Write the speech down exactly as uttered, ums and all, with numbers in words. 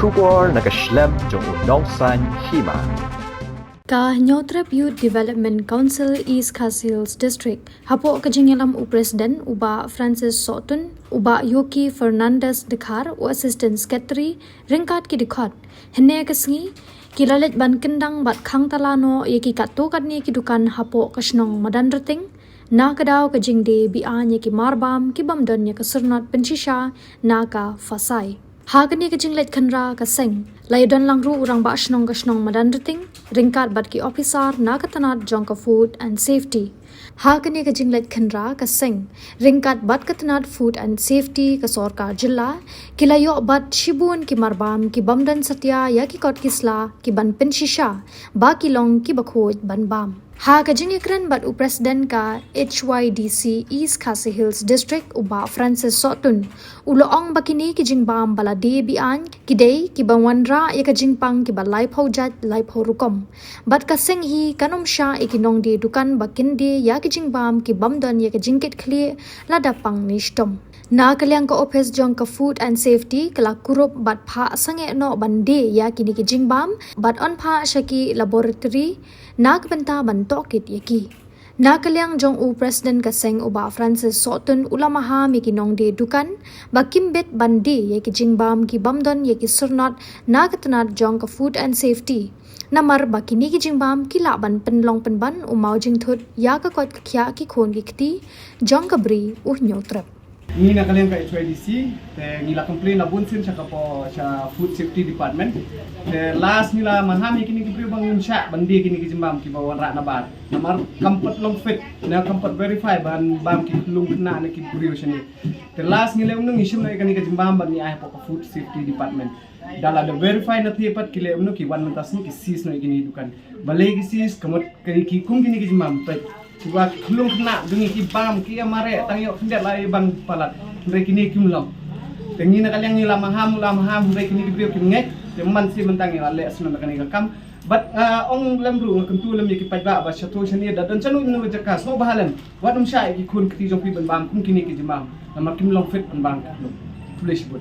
Khubor na ka shlem jong u nongsan hima. Ka Hynñiewtrep Youth Development Council East Khasi Hills District, hapoh ka jingïalam u President u Bah Francis Sohtun, u Bah Yoki Fernandez Dkhar, u Assistant Secretary, ryngkat ki dkhot. Hynne ka sngi, ki la leit ban kyndang bad khang tala noh ïa ki katto katne ki dukan hapoh ka shnong Madanrting, na ka daw ka jingdie beaiñ ïa ki marbam ki bym don ïa ka syrnod pynshisha na ka FASAI. Ha kane ka jingleit khynra ka seng, la ïadon lang ruh u Rangbah Shnong ka shnong Madanrting, ryngkat bad ki ophisar na ka tnad jong ka Food and Safety. Ha kane ka jingleit khynra ka seng, ryngkat bad ka tnad Food and Safety ka sorkar jylla, ki la ïoh bat shibun ki marbam ki bym don satia ïa ki kot ki sla ki ban pynshisha, ba ki long ki bakhuid ban bam. Ha ka jingïakren bad u President ka H Y D C East Khasi Hills District u Bah Francis Sohtun, u la ong ba kine ki jingbam ba la die beaiñ ki dei kiba wanrah ïa ka jingpang kiba laiphew jait laiphew rukom. Bad ka seng hi kan ym shah ïa ki nongdie dukan ba kin die ïa ki jingbam ki bym don ïa ka jingkitkhlieh lada pang ne shitom. Na ka liang ka ophis jong ka Food and Safety ka la kurup bad phah sangeh noh ban die ïa kine ki jingbam bad ong phah sha ki laboratory na ka bynta ban tohkit ïa ki. Na ka liang jong u President ka seng u Bah Francis Sohtun u la maham ïa ki nongdie dukan ba kim bit ban die ïa ki jingbam ki bym don ïa ki syrnod na ka tnad jong ka Food and Safety. Namar ba kine ki jingbam ki lah ban pynlong pynban u maw jingthut ïa ka koit ka khiah ki khun ki kti jong ka bri u Hynñiewtrep. Ngi na ka liang ka H Y D C, te ngi la complain la bun sien sha ka po sha Food Safety Department. Te last ngi la maham ïa kine ki briew ba ngim shah ban die kine ki jingbam kiba wanrah na bar. Namar kam pat long fit, ne kam pat verify ban bam ki khyllung khynnah ne ki briew shane. Te last ngi leh kumno, ngi shim noh ïa kane ka jingbam bad ngi ai hapoh ka Food Safety Department. Da la da verify na thie pat ki leh kumno, ki wan mynta sngi ki seize noh ïa kine ki dukan. Balei ki seize? Ka mut kane ki kum kine ki jingbam peit. Kiba ki khyllung khynnah jong ngi ki bam, ki ïa mareh tang ïoh khyndiat la ïa bam palat. Hynrei kine kim long. Te ngi na ka liang ngi la maham, la maham, hynrei kine ki briew kim ngeit. Te man shi mynta ngi la leh sngewbha kane ka kam. Bad, ah, ong lem ruh, nga kyntu lem ïa ki paidbah ba sha to sha ne da don shano ino ka jaka, sngewbha lem. Wat ym shah ïa ki khun kti jong phi ban bam kum kine ki jingbam. Namar kim long fit ban bam ki khyllung. Foolish bun.